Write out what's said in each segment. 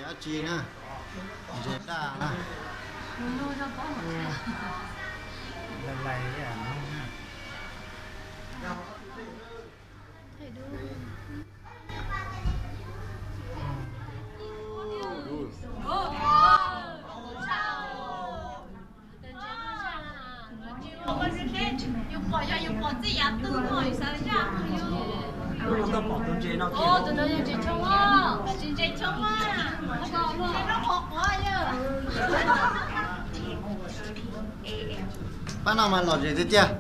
Dab tsi na? Ntses daj na. Lais lais li no na. Pab no mas lom zem tiag tiag.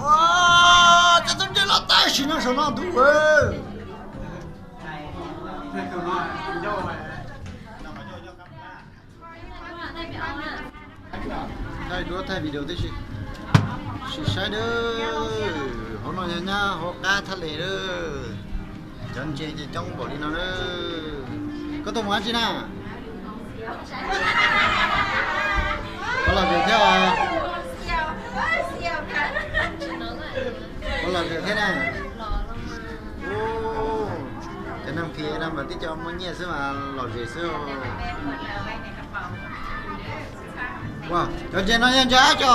Ua, cov tub ntse los tag sim no saum no ntuj. Thaij duab thaij video tib si. Sim saib dawb, hauv no yog nyab hauv qab thaj les lawm. Cov ntses ces coob npaum li no na. Koj tuaj mus dab tsi na? Ua lom zem thiab. Ua lom zem thiab na. Cov neeg phim no mas tib co muaj nyiaj xwb mas lom zem xwb. Ua, cov ntses no yog ntses dab tsi?